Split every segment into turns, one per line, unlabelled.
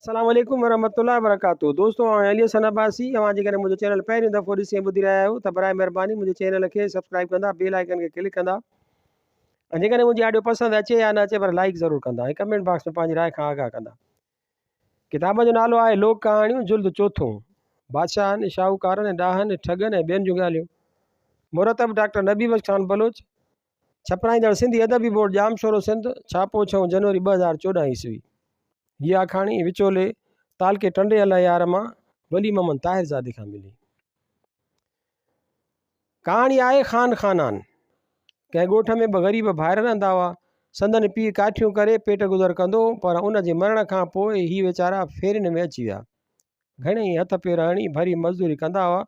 السلام عليڪم ورحمة الله وبرڪاته دوستو آئون علي حسن عباسي اوهان جيڪڏهن منهنجو چينل پهريون دفعو ڏسي ۽ ٻڌي رهيا آهيو ته برائي مهرباني منهنجي چينل کي سبسڪرائب ڪندا بيل آئيڪن کي ڪلڪ ڪندا ۽ جيڪڏهن منهنجي آڊيو پسند اچي يا نه اچي پر لائڪ ضرور ڪندا ۽ ڪمينٽ باڪس ۾ پنهنجي راء کان آگاهه ڪندا. ڪتاب جو نالو آهي لوڪ ڪهاڻيون جلد چوٿون بادشاهن، شاهوڪارن ۽ ڏاهن، ٺڳن ۽ ٻين جون ڳالهيون مرتب ڊاڪٽر نبي بخش خان بلوچ ڇپرائيندڙ سنڌي ادبي بورڊ ڄامشورو سنڌ، ڇاپو ڇهون جنوري 2014 عيسوي. هيء آکاڻي وچولي تعلقي ٽنڊي الهيار مان ولي محمد طاهرزادي کان ملي. ڪهاڻي آهي خان خانان. ڪنهن ڳوٺ ۾ ٻه غريب ڀائر رهندا هئا. سندن پيء ڪاٺيون ڪري پيٽ گذر ڪندو هو، پر ان جي مرڻ کان پوء هي ويچارا ڦيرين ۾ اچي ويا. گهڻيئي هٿ پير هڻي ڀري مزدوري ڪندا هئا،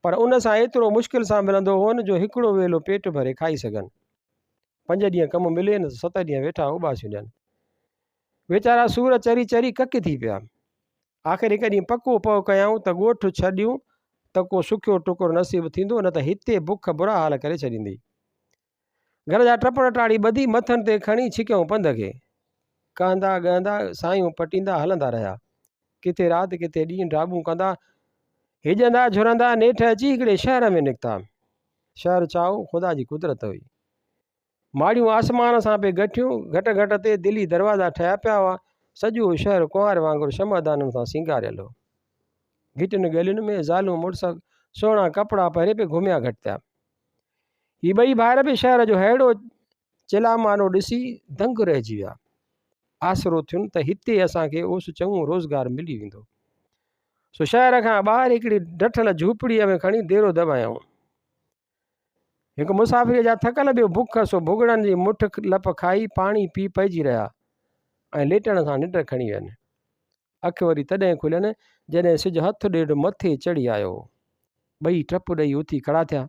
پر ان سان ايترو مشڪل سان ملندو هئن جو هڪڙو ويلو پيٽ ڀري کائي سگهن. پنج ڏينهن ڪم ملين ته ست ڏينهن ويٺا اوٻاسيون ڏين. ويچارا سور چري چري ڪڪ ٿي پيا. آخر هڪ ڏينهن پڪو پهه ڪيائون ته ڳوٺ ڇڏيون ته ڪو سکيو ٽڪر نصيب ٿيندو نه ته هتي بک برا حال ڪري ڇڏيندي. گهر جا ٽپڙ ٽاڙي ٻڌي مٿن تي کڻي ڇڪيائون پنڌ کي. ڪهندا ڳهندا سايون پٽيندا هلندا رهيا. ڪٿي رات ڪٿي ڏينهن ڊاٻون ڪندا، هڄندا جهرندا نيٺ اچي هڪڙي شهر ۾ نڪتا. شهر ڇا هو، خدا جي قدرت هئي. ماڙيون آسمان سان پئي گٺيون، گهٽ گهٽ تي دلي دروازا ٺهيا پيا هئا. سڄو شهر ڪنوار وانگر شمعدانن سان سينگاريل هو. گهٽين ڳلين ۾ زالون مڙس سهڻا ڪپڙا پهري پئي گهميا گهٽتيا. هي ٻئي ڀائر به شهر جو ههڙو چلامانو ڏسي دنگ رهجي ويا. آسرو ٿين ته هتي اسان کي اوس چڱو روزگار ملي ويندو. سو شهر کان ٻاهر هڪڙي ڊٺل جهوپڙيء ۾ کڻي ديرو دٻايائون. هڪ مسافريء جا ٿڪل ٻيو بک سو ڀڳڙن جي مٺ لپ کائي پاڻي پي پئجي رهيا ۽ ليٽڻ سان ننڊ کڻي وين. اک وري تڏهن کلين جڏهن سج هٿ ڏيڍ مٿي چڙهي آيو هو. ٻئي ٽپ ڏئي اٿي کڙا ٿيا.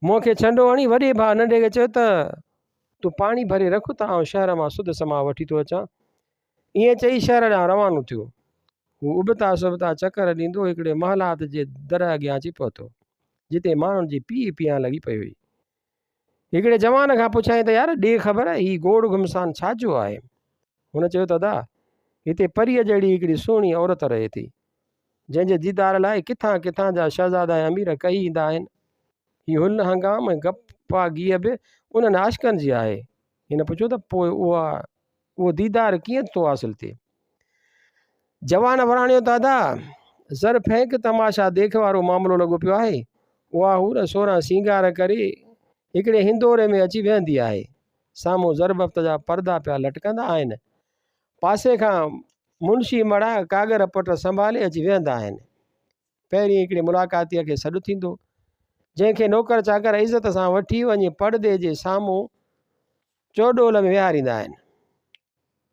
منهن کي ڇنڊو هڻي وڏي ڀاء ننڍي کي چيو ته، تون پاڻي ڀري رک ته آئون شهر مان سڌ سماء وٺي ٿو اچان. ائين چئي شهر ڏانهن روانو ٿيو. هو ابتا سبتا چڪر ڏيندو هڪڙي محلات جي در اڳيان اچي پهتو، جتي ماڻهن جي پيهه پيهان لڳي پئي هئي. هڪڙي جوان کان پڇيائين ته يار ڏي خبر هي گوڙ گهمسان ڇا جو آهي؟ هن چيو ته ادا هتي پريء جهڙي هڪڙي سهڻي عورت رهي ٿي، جنهن جي ديدار لاء ڪٿان ڪٿان جا شهزادا ۽ امير ڪهي ايندا آهن. هي هل هنگام ۽ گپا گيهه به انهن عاشقن جي آهي. هن پڇيو ته پوء اها اهو ديدار ڪيئن ٿو حاصل ٿئي؟ جوان وراڻيو ته ادا، زر ڦينڪ تماشا ديک وارو معاملو لڳو پيو آهي. اها حور سورهن سينگار ڪري هڪڙي هندوري ۾ اچي ويهندي آهي. سامهون زربفت جا پردا پيا لٽڪندا آهن. پاسي کان منشي مڙا ڪاڳر پٽ سنڀالي اچي ويهندا آهن. پهرين هڪڙي ملاقاتيء کي سڏ ٿيندو، جنهن کي نوڪر چاڪر عزت سان وٺي وڃي پڙدي جي سامهون چوڏول ۾ ويهاريندا آهن.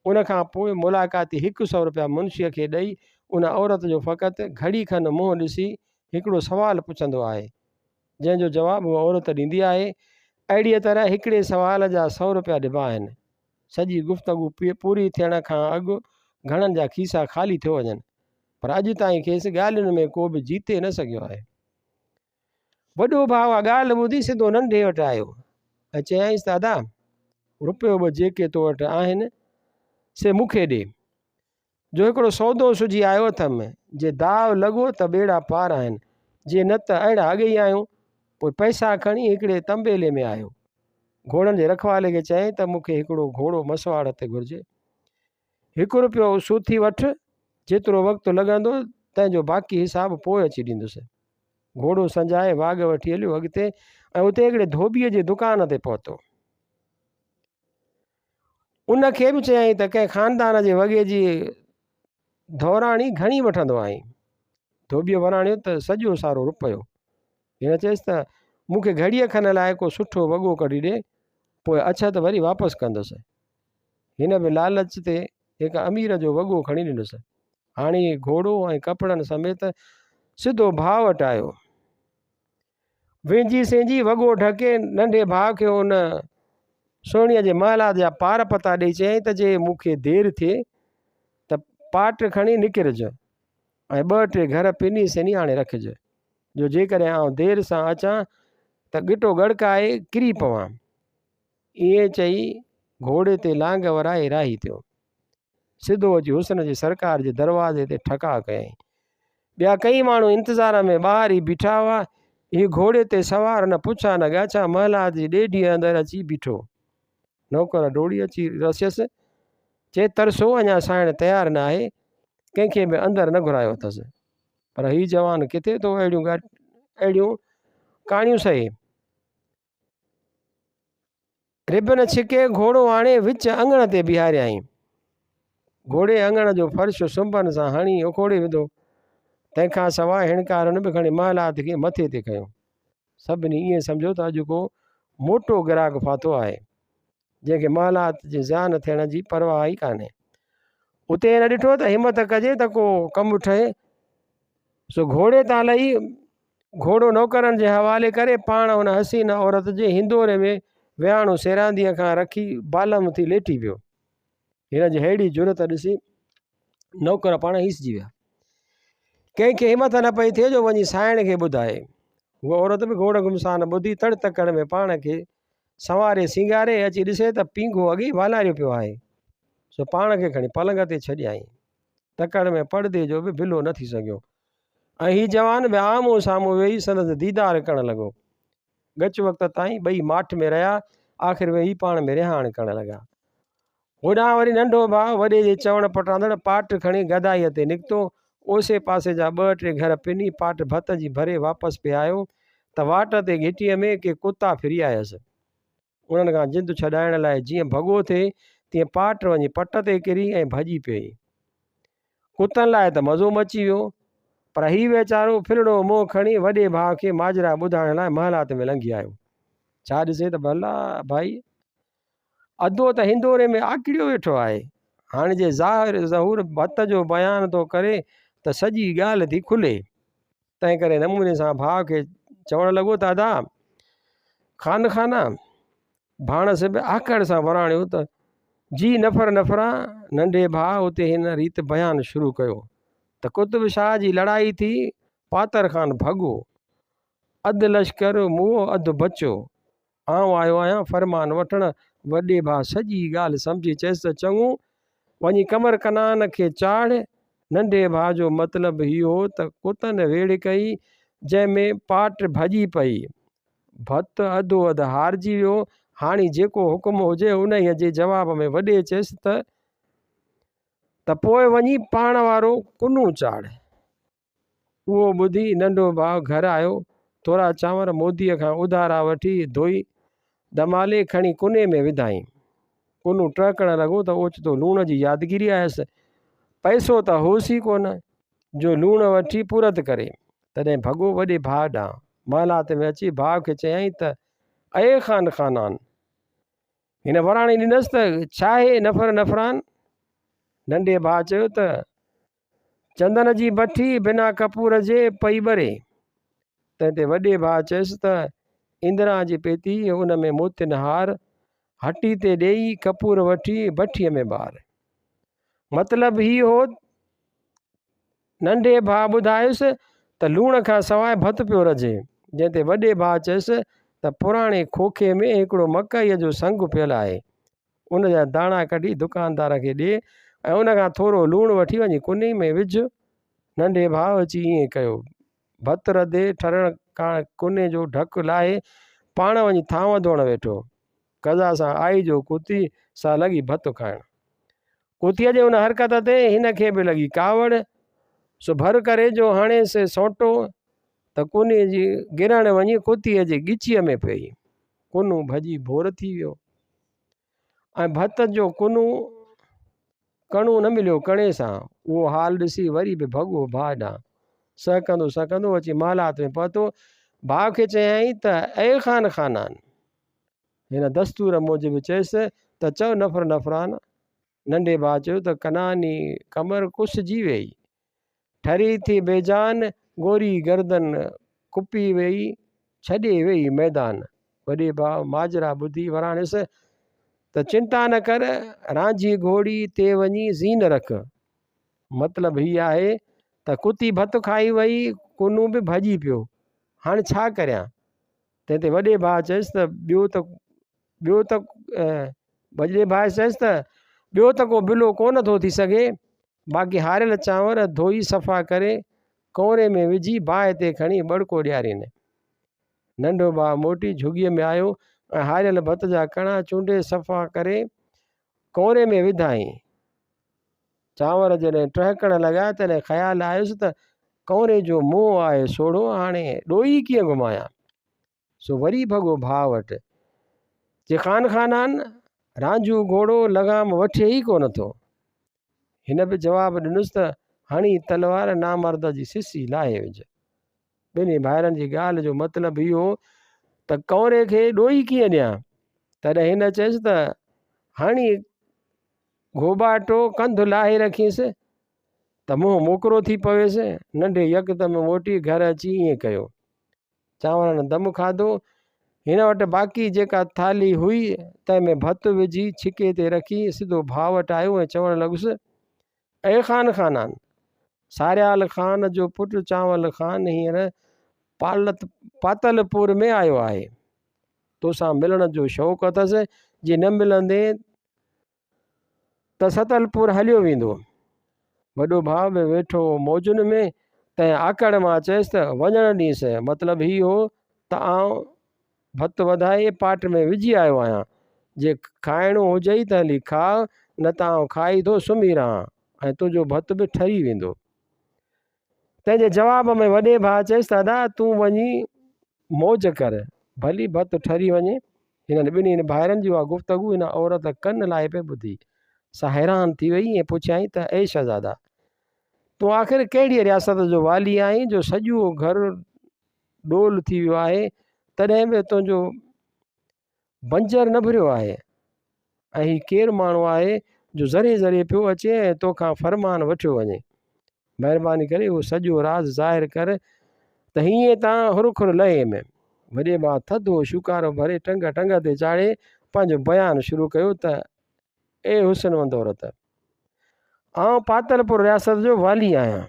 ان کان پوء ملاقاتي هڪ سئو رپيا منشيء کي ڏئي ان عورت جو فقط گهڙي کن منهن ڏسي هڪڙو سوال پڇندو آهي، جنهن جو جواب هوء عورت ڏيندي آهي. اهڙيء طرح هڪڙي سوال جا سئو رپيا ڏبا آهن. سڄي گفتگو پوري ٿيڻ کان اڳ گهڻن جا کيسا خالي ٿيو وڃن، پر اڄ تائين کيس ڳالهين ۾ ڪو به جيتي نه سگهيو آهي. وڏو ڀاء اها ڳالهه ٻڌي سڌو ننڍي وٽ آيو ۽ چيائينس ته ادا رپيو ٻه جيڪي تو وٽ آهن سي مون کي ڏي، جو هڪڙو سودو سجهي آيو اٿم، جي داء لڳو ته ٻيڙا پار آهن، جي نه ته اهڙا اڳي ئي آهيون. پوء پئسا کڻي هڪڙي طنبيلي ۾ آيو. گهوڙن جي رکوالي کي چيائين ته مون کي هڪڙو گهوڙو مسواڙ تي گهرجي. هڪ رپيو سوٿي وٺ، جيترو وقت لڳندو تنهن جو باقي حساب پوء اچي ڏيندس. گهوڙو سنجائي واڳ وٺي هليو اڳتي ۽ اتي هڪڙي ڌوٻيء جي دڪان تي پهتو. ان کي به چيائين ته ڪنهن خاندان جي وڳي جي ڌوراڻي گهڻي وٺندو آهين؟ ڌوٻيء وراڻيو ته سڄو سارو رپيو. هن چيس ته مون کي گهڙيء کن لاء ڪو سٺو وڳو ڪڍي ڏي، پوء اڇت وري واپس ڪندس. هن به لالچ تي هڪ امير جو وڳو کڻي ڏنس. هاڻي هي گهوڙو ۽ ڪپڙن سميت سڌو ڀاء وٽ آيو. وينجهي سينجهي وڳو ڍڪي ننڍي ڀاء کي ان سهڻيء جي محلات جا پار پتا ڏئي چيائين ته جي مون کي دير ٿئي ته پاٽ کڻي نڪرج ۽ ٻه ٽي گهر پني سني آڻي رکج، جو جيڪڏهن آئون دير سان اچان ته ڳٽو ڳڙڪائي ڪري پوان. ائين چئي گهوڙي تي لانگ ورائي راهي ٿيو. سڌو اچي حسن جي سرڪار جي دروازي تي ٺڪاء ڪيائين. ٻيا ڪئين ماڻهو انتظار ۾ ٻاهر ئي بيٺا هئا. هي گهوڙي تي سوار نه پڇا نه ڳاڇا محلات جي ڏيڍيء اندر اچي بيٺو. نوڪر ڊوڙي اچي رسيس. چي ترسو اڃا سائڻ تيار نه آهي، ڪنهن کي به اندر نه گهرايو اٿس. پر هي جوان ڪٿي ٿو اهڙيون اهڙيون ڪاڻيون سهي. ربن ڇڪي گهوڙو آڻي وچ اڱڻ تي بيهاريائين. گهوڙي اڱڻ جو فرش سنبن سان هڻي اکوڙي وڌو. تنهن کان سواء هڻڪارن به کڻي محلات کي مٿي تي کنيو. سڀني ائين سمجهيو ته اڄ ڪو موٽو گراهڪ ڦاٿو آهي، جنهن کي محلات جي زيان ٿيڻ جي پرواهه ئي ڪانهي. اتي هن ڏٺو ته همت ڪجي ته ڪو ڪم ٺهي، سو گهوڙي تان لهي گهوڙو نوڪرن جي حوالي ڪري پاڻ ان حسين عورت جي هندوري ۾ ويهاڻو سيرانديء کان رکي بالم ٿي ليٽي پيو. هن جي ههڙي جرئت ڏسي نوڪر پاڻ هيسجي ويا. ڪنهن کي همت نه پئي ٿئي جو وڃي سائڻ کي ٻڌائي. هوء عورت به گهوڙ گهمسان ٻڌي تڙ تڪڙ ۾ پاڻ کي سنواري سينگاري اچي ڏسي ته پينگهو اڳي ئي والاريو پيو آهي. سو پاڻ کي کڻي پلنگ تي ڇڏيائين. تڪڙ ۾ پڙدي جو به بلو نه ٿي سگهيو ۽ هي جوان به آمهون سامهون ويهي سندس ديدار ڪرڻ لڳو. ڳچ وقت تائين ٻئي ماٺ ۾ رهيا، آخر ويهي پاڻ ۾ رهاڻ ڪرڻ لڳا. هوڏانهن وري ننڍو ڀاء وڏي جي چوڻ پٽاندڙ پاٽ کڻي گدائيء تي نڪتو. اوسي پاسي جا ٻه ٽي گهر پني پاٽ ڀت جي ڀري واپس پئي آيو ته واٽ تي گهٽيء ۾ ڪي ڪتا ڦري آيس. انهن کان جند ڇڏائڻ لاء جيئن ڀڳو ٿي، تيئن پاٽ وڃي پٽ تي ڪري ۽ ڀڄي پيئي. ڪتن لاء ته مزو مچي ويو، پر هي ويچارو ڦلڙو منهن کڻي وڏي ڀاء کي ماجرا ٻڌائڻ لاء محلات ۾ لنگهي آيو. ڇا ڏسي ته ڀلا ڀائي، ادو ته هندوري ۾ آڪڙيو ويٺو آهي. هاڻي جي ظاهر ظهور ڀت جو بيان ٿو ڪري ته سڄي ڳالهه ٿي کلي. تنهن ڪري نموني سان ڀاء کي چوڻ لڳو ته ادا خان خانا! ڀاڻس به آڪڙ سان وراڻيو ته جي نفر نفران! ننڍي ڀاء اتي هن ريت بيان شروع ڪيو ته قطب شاهه جي لڙائي ٿي، پاتر خان ڀڳو، اڌ لشڪر موئو اڌ بچيو، آئون آيو آهيان فرمان وٺڻ. وڏي ڀاء سڄي ڳالهه سمجهي چيس ته چڱو، وڃي قمر ڪنعان کي چاڙهه. ننڍي ڀاء جو مطلب هي هو ته ڪتن ويڙهه ڪئي، جنهن ۾ پاٽ ڀڄي پئي. ڀت اڌو اڌ هارجي ويو. هاڻي جيڪو حڪم هجي انهيء جي جواب ۾ وڏي چيس ته ته پوء وڃي پاڻ وارو ڪنون چاڙهه. اهو ٻڌي ننڍو ڀاء گهر آيو. ٿورا چانور موديء کان اڌارا وٺي ڌوئي دمالي کڻي ڪني ۾ وڌائين. ڪنو ٽهڪڻ لڳو ته اوچتو لوڻ جي يادگيري آيس. پئسو ته هوس ئي ڪونه جو لوڻ وٺي پورت ڪري. تڏهن ڀڳو وڏي ڀاء ڏانهن. محلات ۾ اچي ڀاء کي چيائين ته اي خان خانان! هن وراڻي ڏنس ته ڇاهي نفر نفران؟ ننڍي ڀاء چيو ته چندن جي بٺي بنا ڪپور جي پئي ٻري. تنهن تي وڏي ڀاء چيس ته اندرا جي پيتي ان ۾ موتين هار، هٽي تي ڏيئي ڪپور وٺي بٺيء ۾ ٻار. مطلب هي هو ننڍي ڀاء ٻڌايس ته لوڻ کان سواء ڀت پيو رجي. جنهن تي وڏي ڀاء چيس ته پراڻي کوکي ۾ هڪڙو مڪئيء جو سنگ پيل آهي. ان جا داڻا ڪڍي دڪاندار کي ڏي ۽ ان کان ٿورو لوڻ وٺي وڃي ڪني ۾ وجهه. ننڍي ڀاء اچي ائين ڪيو. ڀت رڌي ٺرڻ ڪاڻ ڪني جو ڍڪ لاهي پاڻ وڃي ٿانو ڌوئڻ ويٺو. قضا سان آئي جو ڪتي، سا لڳي ڀت کائڻ. ڪتيء جي ان حرڪت تي هن کي به لڳي ڪاوڙ، سو ڀر ڪري جو هڻيس سونٽو ته ڪني جي گرڻ وڃي ڪتيء جي ڳچيء ۾ پئي. ڪنو ڀڄي ڀور ٿي ويو ۽ ڀت جو ڪنو ڪڻو نه مليو ڪڻي سان. اهو حال ڏسي وري به ڀڳو ڀاء ڏانهن. سهڪندو سهڪندو اچي محلات ۾ پهتو. ڀاء کي چيائين ته اي خان خانان! هن دستور موجب چيس ته چؤ نفر نفران. ننڍي ڀاء چيو ته ڪنعاني ڪمر ڪسجي ويئي. ٺري ٿي بيجان، گوري گردن ڪپي ويئي، ڇڏي ويئي ميدان. وڏي ڀاء ماجرا ٻڌي وراڻيس ته چنتا نه ڪر، رانجهي گهوڙي تي وڃي زين رک. مطلب هي آهي ته ڪتي ڀت کائي ويئي، ڪنو به ڀڄي پيو، هاڻ ڇا ڪريان؟ تنهن تي وڏي ڀاء چيس ته ٻيو ته ٻيو ته وڏي ڀاء چيس ته ٻيو ته ڪو بلو ڪونه ٿو ٿي سگهي، باقي هاريل چانور ڌوئي صفا ڪري ڪؤنري ۾ وجهي باهه تي کڻي ٻڙڪو ڏيارين. ننڍو ڀاء موٽي جهڳيء ۾ آيو ۽ هاريل ڀت جا ڪڻا چونڊي صفا ڪري ڪؤنري ۾ وڌائين. چانور جڏهن ٽهڪڻ لڳا تڏهن خيال آيس ته ڪؤنري جو منهن آهي سوڙهو، هاڻي ڏوئي ڪيئن گهمايان؟ سو وري ڀڳو ڀاء وٽ. چي خان خانان، رانجهو گهوڙو لغام وٺي ئي ڪونه ٿو. هن به جواب ڏنس ته هڻي تلوار نامرد جي سسي لاهي وجهه. ٻنهي ڀائرن جي ڳالهه جو مطلب هي هو ته ڪؤنري کي ڏوئي ڪيئن ڏيان؟ تڏهن هن چيس ته هڻي گهوٻاٽو ڪنڌ لاهي رکيس ته منهن موڪرو ٿي پويس. ننڍي يڪدم موٽي گهر اچي ائين ڪيو. چانورن دم کاڌو. هن وٽ باقي جيڪا ٿالهي هئي، تنهن ۾ ڀت وجهي ڇڪي تي رکي سڌو ڀاء وٽ آيو ۽ چوڻ لڳس، اي خان خانان! ساريال خان جو پٽ چانول خان هينئر پاتلپور ۾ آيو آهي. توسان ملڻ جو شوق اٿس، جي نه ملندين ته ستلپور هليو ويندو. وڏو ڀاء به ويٺو هو موجن ۾، تنهن آڪڙ مان چيس ته وڃڻ ڏينس، مطلب هي هو ته آئون ڀت وڌائي پاٽ ۾ وجهي آيو آهيان، جي کائڻو هجئي ته هلي کاء، نه ته آئون کائي ٿو سمهي رهان ۽ تنهنجو ڀت به ٺري ويندو. تنهن جي جواب ۾ وڏي ڀاء چيس ته ادا تون وڃي موج ڪر، ڀلي ڀت ٺري وڃي. هنن ٻنهي ڀائرن جي اها گفتگو هن عورت ڪن لائي پئي ٻڌي. سا حيران ٿي وئي ۽ پڇيائين ته اي شهزادا! تون آخر ڪهڙيء رياست جو والي آهين جو سڄو گهر ڏول ٿي ويو آهي، تڏهن به تنهنجو بنجر نه ڀريو آهي ۽ هي ڪير ماڻهو آهي جو ذري ذري پيو اچي ۽ توکان فرمان وٺيو وڃي. مهرباني ڪري اهو سڄو راز ظاهر ڪر ته هيئن تان هرکر لهي ۾. وڏي ڀاء ٿڌو شوڪارو ڀري ٽنگ ٽنگ تي چاڙهي پنهنجو بيان شروع ڪيو ته اي حسن وند عورت! آئون پاتلپور رياست جو والي آهيان.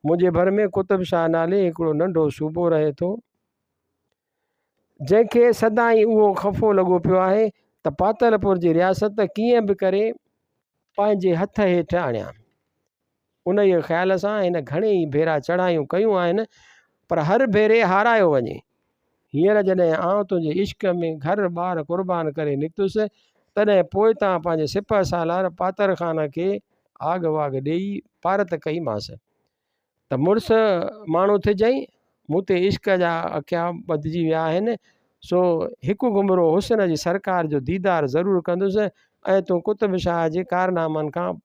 منهنجي ڀر ۾ قطب شاهه نالي هڪڙو ننڍو صوبو رهي ٿو. جنهن کي سدائين اهو خفو لڳو پيو آهي ته پاتلپور جي رياست ڪيئن به ڪري پنهنجي هٿ هيٺ آڻيان. انهيء خيال سان هن گهڻي ئي ڀيرا چڙهايون ڪيون آهن، پر هر ڀيري هارايو وڃي. هينئر جڏهن آئون تنهنجي عشق ۾ گهر ٻار قربان ڪري نڪتس، تڏهن پوئتان پنهنجي سپهه سالار پاتر خان کي آڳ واڳ ڏيئي پارت ڪئي مانس. ته مڙس ماڻهو ٿجئين، مون تي عشق جا اکيا ٻڌجي ويا آهن، سو هڪ گهمرو حسن جي سرڪار جو ديدار ضرور ڪندس ۽ تون قطب شاهه جي ڪارنامن کان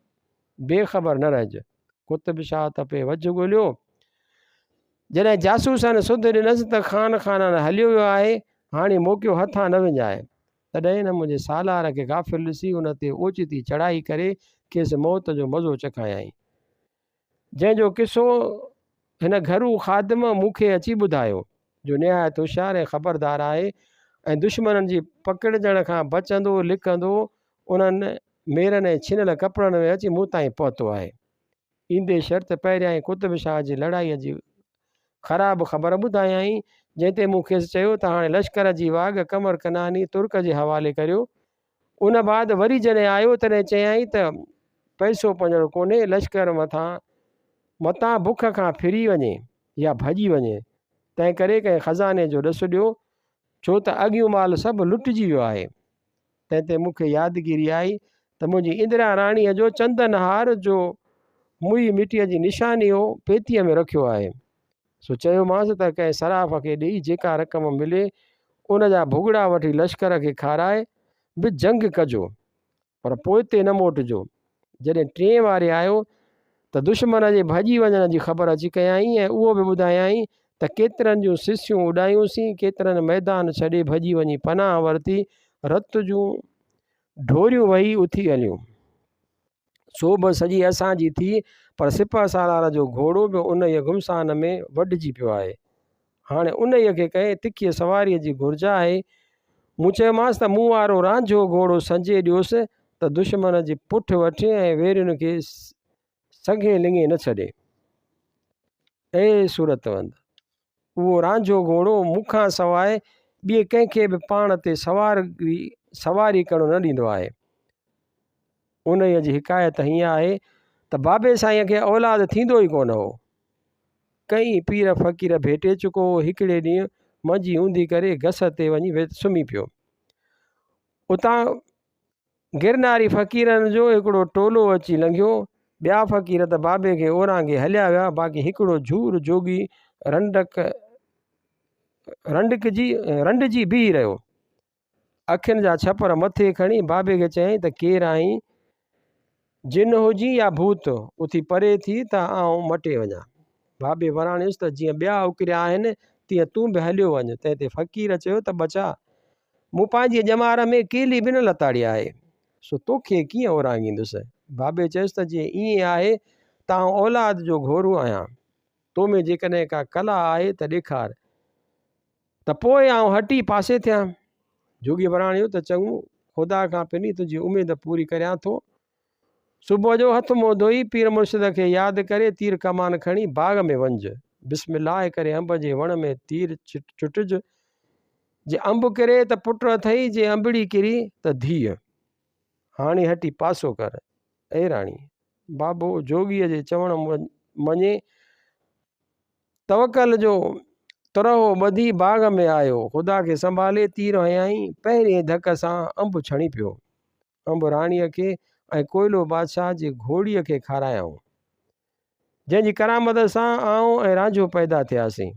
بي خبر نه رهج. قطب شاهه ته پئي وجهه ڳوليو. جڏهن جاسوسن سڌ ڏنس ته خان خانان هليو ويو آهي، هاڻي موقعو هٿان نه وڃاء. تڏهن هن منهنجي سالار کي غافل ڏسي ان تي اوچتي چڙهائي ڪري کيس موت جو مزو چکايائين. جنهن جو قصو هن گهرو خادم مون کي اچي ٻڌايو، جو نهايت هوشيار ۽ خبردار آهي ۽ دشمنن جي پڪڙجڻ کان بچندو لڪندو انهن ميرن ۽ ڇنل ڪپڙن ۾ اچي مون تائين پهتو آهي. ايندي شرط پهريائين قطب شاهه جي لڙائيء جي خراب خبر ٻڌايائين، جنهن تي مون کيس چيو ته هاڻي لشڪر جي واڳ قمر ڪنعاني ترڪ جي حوالي ڪريو، ان بعد وري جڏهن آيو تڏهن چيائين ته پئسو پنجڙ ڪونهي، لشڪر مٿان متان بک کان ڦري وڃي يا ڀڄي وڃي، تنهنڪري ڪنهن خزاني جو ڏس ڏيو، ڇو ته اڳيون مال سڀ لٽجي ويو آهي. تنهن تي مون کي يادگيري آئي ته منهنجي اندرا راڻيء جو چندن هار، جو موئي مٽيء جي نشاني هو، پيتيء ۾ رکيو آهي. سو چيومانس ته ڪنهن صراف کي ڏيئي جيڪا رقم ملي ان جا ڀڳڙا وٺي لشڪر کي کارائي به جنگ ڪجو پر پوئتي نه موٽجو. جڏهن ٽئين واري آيو ته دشمن جي ڀڄي وڃڻ جي خبر اچي ڪيائين ۽ اهو به ٻڌايائين ته ڪيترن جون سسيون اڏايونسين، ڪيترن ميدان ڇڏي ڀڄي وڃي پناهه ورتي، رت جون ڍوريون وهي اٿي هليون. سوڀ سڄي اسان جي ٿي، پر سپهه سالار جو گهوڙو به انهيء گهمسان ۾ وڍجي پيو آهي. هاڻي انهيء کي ڪنهن تکيء سواريء جي گهرج آهي. مون چيومانس ته مون وارو رانجهو گهوڙو سنجي ڏيوس ته دشمن جي پٺ وٺي ۽ ويرين کي سگهي لڱي نه ڇڏي. اي صورتوند! اهو رانجهو گهوڙو مون کان سواء ٻئي ڪنهن کي به پاڻ تي سواري ڪرڻ نه ڏيندو آهي. انهيء جي حڪايت هيئن آهي ته بابي سائينء کي اولاد ٿيندو ئي ڪونه هو. ڪئين پير فقير ڀيٽي چڪو هو. هڪڙي ڏينهن منجهي اونڌي ڪري گس تي وڃي سمهي پيو. اتان گرناري فقيرن جو هڪڙو ٽولو اچي لنگهيو. ٻيا فقير ته بابي کي اورانگهي هليا ويا، باقي هڪڙو جهور جوڳي رنڊڪ رنڊڪجي رنڊجي بيهي رهيو. اکين جا ڇپر مٿي کڻي بابي کي چيائين ته ڪير آهين؟ جن هجين يا ڀوت، اٿي پري ٿي ته آئون مٽي وڃان. بابي وراڻيس ته جيئن ٻيا اڪريا آهن، تيئن تون به هليو وڃ. تنهن تي فقير چيو ته ٻچا! مون پنهنجيء ڄمار ۾ ڪيلي به نه لتاڙي آهي، سو توکي ڪيئن اورانگهيندس؟ بابي چيس ته جي ائين آهي ته آئون اولاد جو گهورو آهيان. تو ۾ جيڪڏهن ڪا ڪلا آهي ته ڏيکار. ته پوء آئون هٽي پاسي ٿيان. جوڳي وراڻيو ته چڱو، خدا کان پني تنهنجي اميد پوري ڪريان ٿو. صبح جو هٿ منهن ڌوئي پير مرشد کي ياد ڪري تير ڪمان کڻي باغ ۾ وڃج. بسم الله ڪري انب جي وڻ ۾ تير چٽج. جي انب ڪري ته پٽ اٿئي، جي انبڙي ڪري ته ڌيء. هاڻي هٽي پاسو ڪر، اي راڻي! بابو جوڳيء جي چوڻ مڃي توڪل جو ترهو ٻڌي باغ ۾ آيو. خدا کي سنڀالي تير هنيائين. پهرئين ڌڪ سان انب ڇڻي پيو. انب راڻيء کي ۽ ڪوئلو بادشاهه جي گهوڙيء کي کارايائون. جنهن جي ڪرامت سان آئون ۽ رانجهو پيدا ٿياسين.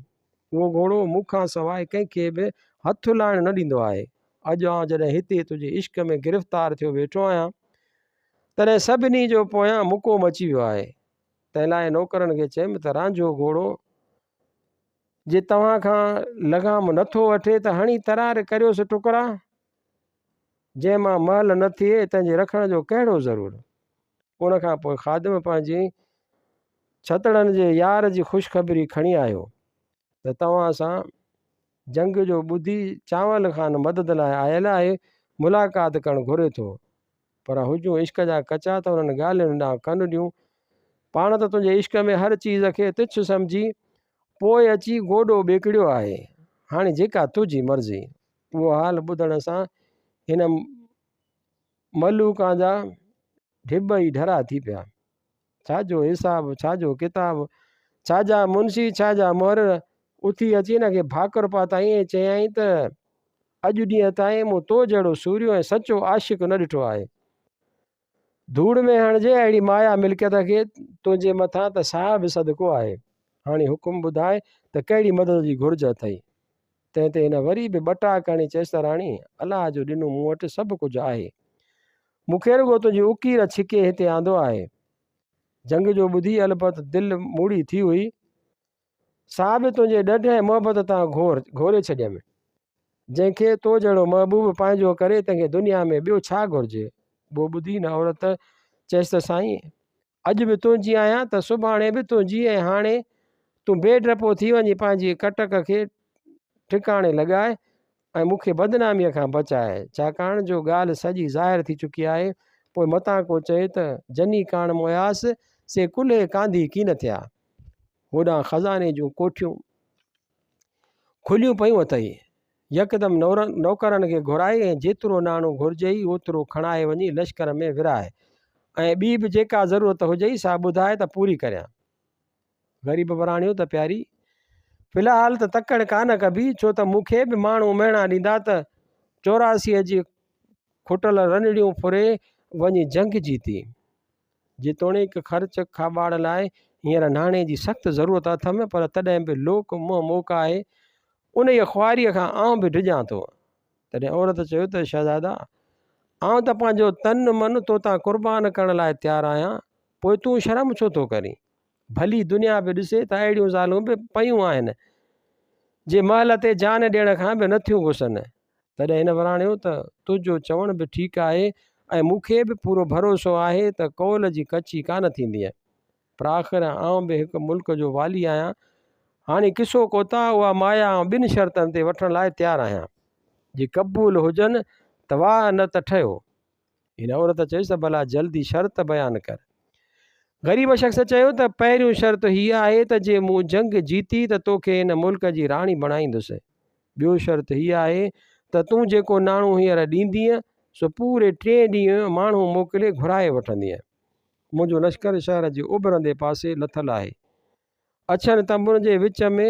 اهو گهوڙو مون کان سواء ڪنهن کي به هٿ لائڻ نه ڏيندو آهي. اڄ آئون جڏهن هتي تنهنجي عشق ۾ گرفتار ٿيو ويٺو آهيان، تڏهن سڀني جو پويان مڪو مچي ويو آهي. تنهن لاء نوڪرن کي چيم ته رانجهو گهوڙو جي توهان کان لغام نٿو وٺي ته هڻي ترار ڪريوس ٽڪرا، جنهن مان مهل نه ٿئي تنهن جي رکڻ جو ڪهڙو ضرور. ان کان پوء خادم پنهنجي ڇتڙن جي يار جي خوشخبري کڻي آيو ته توهان سان جنگ جو ٻڌي چانول خان مدد لاء آيل آهي، ملاقات ڪرڻ گهري ٿو. پر هجون عشق جا ڪچا ته انهن ڳالهين ڏانهن ڪن ڏيون. پاڻ ته تنهنجي عشق ۾ هر چيز کي تڇ سمجهي پوء اچي گوڏو ٻيڪڙيو آهي. هاڻي جيڪا تنهنجي مرضي. اهو حال ٻڌڻ سان هن ملوڪان جا ڍٻ ئي ڍرا ٿي پيا. ڇا جو حساب، ڇا جو ڪتاب، ڇا جا منشي، ڇا جا محرر. اٿي اچي هن کي ڀاڪر پاتائين ۽ چيائين ته اڄ ڏينهن تائين مون تو جهڙو سورهيو ۽ سچو عاشق نه ڏٺو آهي. ڌوڙ ۾ هڻجي اهڙي مايا ملڪيت کي، تنهنجي مٿان ته ساهه به صدقو آهي. هاڻي حڪم ٻڌاء ته ڪهڙي مدد جي گهرج اٿئي؟ تنهن تي هن وري به ٻٽاڪ هڻي چيس ته راڻي، الله جو ڏنو مون وٽ سڀ ڪجهه آهي. مون کي رڳو تنهنجي اڪير ڇڪي هتي آندو آهي. جنگ جو ٻڌي البت دل موڙي ٿي هئي. سا به تنهنجي ڏڍ ۽ محبت تان گهور گهوري ڇڏيم. جنهن کي تو جهڙو محبوب پنهنجو ڪري تنهن کي دنيا ۾ ٻيو ڇا گهرجي؟ اهو ٻڌي هن عورت چيس ته سائين! اڄ به تنهنجي آهيان ته سڀاڻي به تنهنجي ۽ هاڻي تون بي ڊپو ٿي وڃي پنهنجي ڪٽڪ کي ٺڪاڻي لڳاء ۽ مون کي بدناميء کان بچاء، ڇاڪاڻ جو ڳالهه سڄي ظاهر ٿي چڪي آهي، پوء متان ڪو چئي ته جني ڪاڻ موياس، سي ڪلهي ڪانڌي ڪين ٿيا. هوڏانهن خزاني جون ڪوٺيون کليون پيون اٿئي. يڪدم نوڪرن کي گهرائي ۽ جيترو ناڻو گهرجئي اوترو کڻائي وڃي لشڪر ۾ ورهاء ۽ ٻي به جيڪا ضرورت هجئي سا ٻڌاء ته پوري ڪريان. غريب وراڻيو ته پياري! في الحال ته تڪڙ ڪانه ڪبي، ڇو ته مون کي به ماڻهو مهڻا ڏيندا ته چوراسيء جي کٽل رنڙيون ڦري وڃي جنگ جيتي. جيتوڻيڪ خرچ کاٻاڙ لاء هينئر ناڻي جي سخت ضرورت اٿم، پر تڏهن به لوڪ منهن موڪ آهي، انهيء خواريء کان آئون به ڊڄان ٿو. تڏهن عورت چيو ته شهزادا! آئون ته پنهنجو تن من تو تان قربان ڪرڻ لاء تيار آهيان، پوء تون شرم ڇو ٿو ڪرين؟ ڀلي دنيا به ڏسي ته اهڙيون زالون به پيون آهن، جي مهل تي جان ڏيڻ کان به نٿيون گسن. تڏهن هن وراڻيو ته تنهنجو چوڻ به ٺيڪ آهي ۽ مون کي به پورو ڀروسو آهي ته قول جي ڪچي ڪانه ٿيندينء. پر آخر آئون به هڪ ملڪ جو والي آهيان. هاڻي قصو ڪوتاهه اها مايا آئون ٻن شرطن تي وٺڻ لاء تيار آهيان. جي قبول هجن ته واهه نه ته ٺهيو. هن عورت چيس ته ڀلا جلدي شرط بيان ڪر. غريب شخص چيو ته پهريون شرط هيء آهي ته جي مون جنگ جيتي ته توکي هن ملڪ جي راڻي بڻائيندس. ٻيو شرط هيء آهي ته تون جيڪو ناڻو هينئر ڏيندينء، سو پوري ٽئين ڏينهن ماڻهو موڪلي گهرائي وٺندينء. منهنجو لشڪر شهر جي اڀرندي پاسي لٿل آهي. اڇن تنبن جي وچ ۾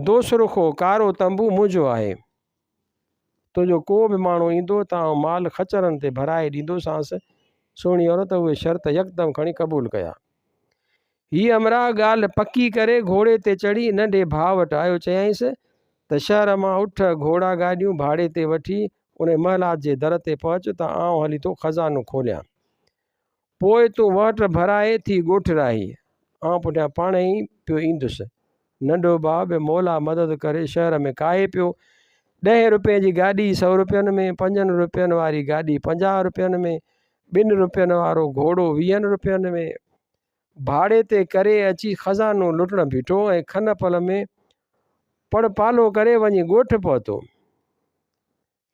دوسرخو ڪارو تنبو منهنجو آهي. تنهنجو ڪو به ماڻهو ايندو ته آئون مال خچرن تي ڀرائي ڏيندوسانس. سهڻي عورت اهي شرط يڪدم کڻي قبول ڪيا. هي همراهه ڳالهه پڪي ڪري گهوڙي تي چڙهي ننڍي ڀاء وٽ آيو. چيائينس ته شهر مان اٺ، گهوڙا گاڏيون ڀاڙي تي وٺي انهي محلات جي در تي پهچ ته آئون هلي ٿو خزانو کوليان. پوء تون وهٽ ڀرائي ٿي ڳوٺ راهي. آئون پٺيان پاڻهي ئي پيو ايندس. ننڍو ڀاء به مولا مدد ڪري شهر ۾ ڪاهي پيو. ڏهين روپين جي گاڏي سئو روپين ۾، پنجن روپين واري گاڏي 50 روپين ۾، ٻن روپين وارو گهوڙو ويهن روپين ۾ ڀاڙي تي ڪري اچي خزانو لٽڻ بيٺو ۽ کن پل ۾ پڙ پالهو ڪري وڃي ڳوٺ پهتو.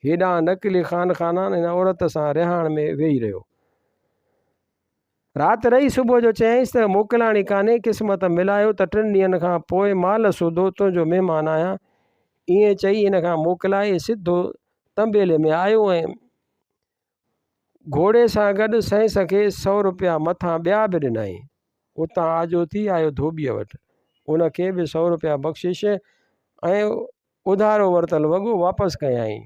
هيڏانهن نقلي خان خانان هن عورت سان رهاڻ ۾ ويهي رهيو. رات رهي صبح جو چيائينس ته موڪلاڻي ڪانهي، قسمت ملايو ته ٽن ڏينهن کان پوء مال سوڌو تنهنجو مهمان آهيان. ائين چئي هن کان موڪلائي سڌو طنبيلي ۾ آيو ۽ گهوڙي سان گڏ سئنس کي سئو روپيا مٿان ٻيا به ڏنائين. اتان آجو ٿي آيو ڌوٻيء وٽ. ان کي به سئو روپيا بخشش ۽ اڌارو ورتل وڳو واپس ڪيائين.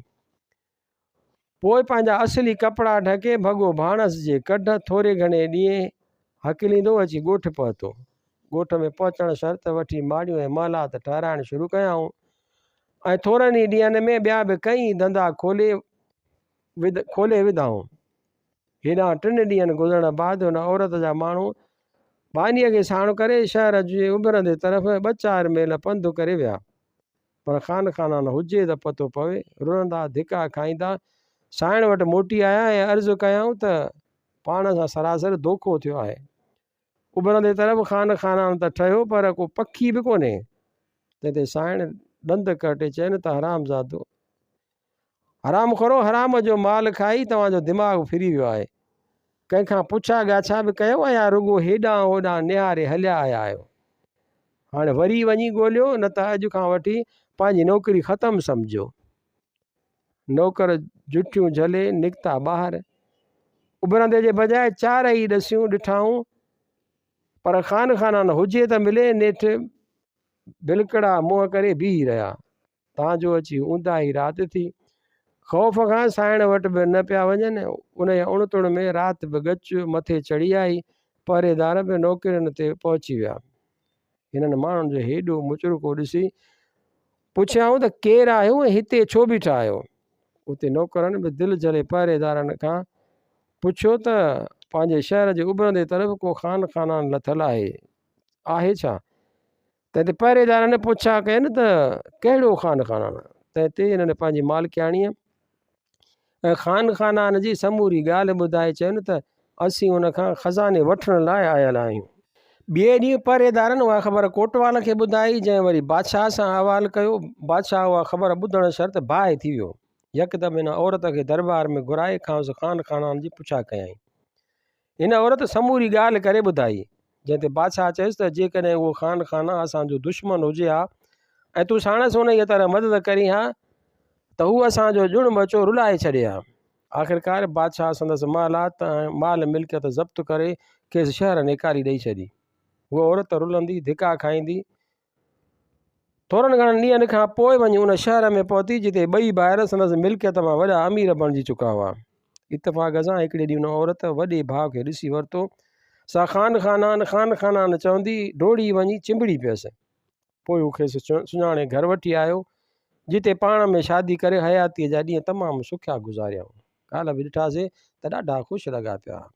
پوء پنهنجا اصلي ڪپڙا ڍڪي ڀڳو ڀاڻس جي ڪڍ ٿوري گهڻي ڏينهن هڪليندو اچي ڳوٺ پهتو. ڳوٺ ۾ پهچڻ شرط وٺي ماڙيون ۽ محلات ٺهرائڻ شروع ڪيائون ۽ ٿورن ئي ڏينهن ۾ ٻيا به ڪئين ڌنڌا کولي وڌائون. هيڏانهن ٽن ڏينهن گذرڻ بعد ان عورت جا ماڻهو ٻانهيء کي ساڻ ڪري شهر جي اڀرندي طرف ٻه چار ميل پنڌ ڪري ويا. پر خان خانان هجي ته پتو پوي. رڙندا ڌڪا کائيندا سائڻ وٽ موٽي آيا ۽ عرض ڪيائون ته پاڻ سان سراسر دوکو ٿيو آهي. اڀرندي طرف خان خانان ته ٺهيو پر ڪو پکي به ڪونهي. تنهن تي سائڻ ڏند ڪرٽي چين ته حرامزادو! حرام خورو حرام جو مال کائي توهان جو دماغ ڦري ويو آهي. ڪنهن کان پڇا ڳاڇا به ڪيو يا رڳو هيڏانهن هوڏانهن نهاري هليا آيا آهيو. هاڻي وري وڃي ڳوليو نه ته اڄ کان وٺي پنهنجي نوڪري ختم سمجهو. نوڪر جٺيون جهلي نڪتا ٻاهر. اڀرندي جي بجاء چارئي ڏسيون ڏٺائون پر خان خانان هجي ته ملي نيٺ ڀلڪڙا منهن ڪري بيهي رهيا. تان جو اچي اونداهي رات ٿي. خوف کان سائڻ وٽ به نه پيا وڃن. انهيء اڻ تڻ ۾ رات به ڳچ مٿي چڙهي آئي. پهريدار به نوڪرين تي پهچي ويا. هنن ماڻهن جو هيڏو مچرڪو ڏسي پڇيائون ته ڪير آهيو ۽ هتي ڇو بيٺا آهيو؟ اتي نوڪرن به دل جهلي پهريدارن کان پڇيو ته پنهنجي شهر جي اڀرندي طرف ڪو خان خانان لٿل آهي، آهي ڇا؟ تنهن تي پهريدارن پڇا ڪين ته ڪهڙو خان خانان؟ تنهن تي هنن پنهنجي مالڪياڻيء ۽ خان خانان جي سموري ڳالهه ٻڌائي چين ته اسين ان کان خزاني وٺڻ لاء آيل آهيون. ٻئي ڏينهن پهريدارن اها خبر ڪوٽوال کي ٻڌائي، جنهن وري بادشاهه سان احوال ڪيو. بادشاهه اها خبر ٻڌڻ شرط باهه ٿي ويو. يڪدم هن عورت کي درٻار ۾ گهرائي کانئس خان خانان جي پڇا ڪيائين. هن عورت سموري ڳالهه ڪري ٻڌائي، جنهن تي بادشاهه چيس ته جيڪڏهن اهو خان خانان اسان جو دشمن هجي ها ۽ تون ساڻس انهيء طرح مدد ڪرين ها ته هو اسان جو ڄڻ ٻچو رلائي ڇڏي ها. آخرڪار بادشاهه سندس محلات ۽ مال ملڪيت ضبط ڪري کيس شهر نيڪالي ڏئي ڇڏي. هوء عورت رلندي، ڌڪا کائيندي، ٿورن گهڻن ڏينهن کان پوء وڃي ان شهر ۾ پهتي جتي ٻئي ڀائر سندس ملڪيت مان وڏا امير بڻجي چڪا هئا. اتفاق سان هڪڙي ڏينهن ان عورت وڏي ڀاء کي ڏسي ورتو، سا خان خانان، خان خانان چوندي ڊوڙي وڃي چنبڙي پيس. پوء هو کيس سڃاڻي گهر وٺي آيو، جتي پاڻ ۾ شادي ڪري حياتيء جا ڏينهن تمام سکيا گذاريائون. ڪالهه به ڏٺاسين ته ڏاڍا خوش لڳا پيا هئا.